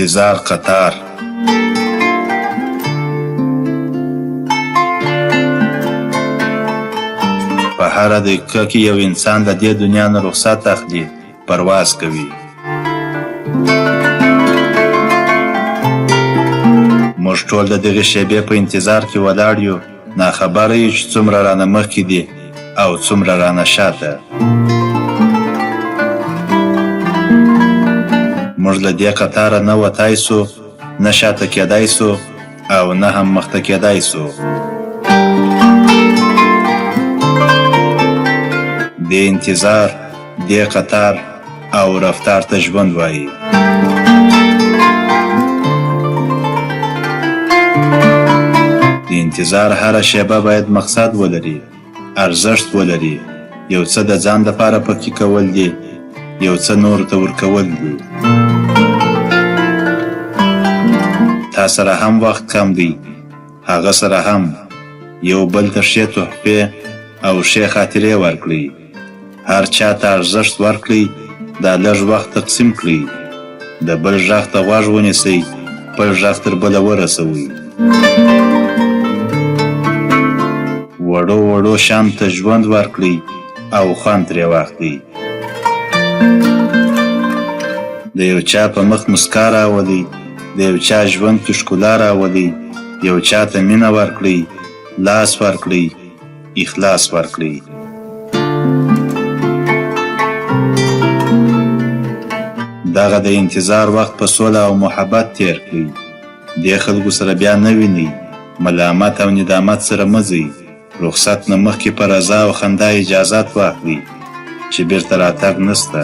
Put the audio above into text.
انتظار قطار. په هره دقیقه کې یو انسان له دې دنیا نه رخصت اخلي، پرواز کوي. موږ ټول د دغې شېبې په انتظار کې ولاړ یو، ناخبره یو چې څومره رانه مخکې دي او څومره رانه شاته. موږ له دې قطاره نه وتای سو، نه شاته کېدای سو او نه هم مخته کېدای سو. دې انتظار، دې قطار او رفتار ته ژوند وایي. د انتظار هره شېبه باید مقصد ولري، ارزښت ولري، یو څه د ځان لپاره پکې کول دي، یو څه نورو ته ورکول دي. تا سره هم وخت کم دی، هغه سره هم. یو بل ته ښې تحفې او ښې خاطرې ورکړئ. هر چا ته ارزښت ورکړئ، دا لږ وخت تقسیم کړئ. د بل غږ ته غوږ ونیسئ، خپل غږ تر بله ورسوئ. وړو وړو شیانو ته ژوند ورکړئ او خوند ترې واخلئ. د یو چا په مخ مسکا راولئ، د یو چا ژوند کې ښکلا راولئ، یو چا ته مینه ورکړئ، لاس ورکړئ، اخلاص ورکړئ. دغه د انتظار وخت په سوله او محبت تیر کړئ. دې خلکو سره بیا نه وینئ، ملامت او ندامت سره مه ځئ. رخصت نه مخکې په رضا او خندا اجازت واخلئ چې بیرته راتګ نشته.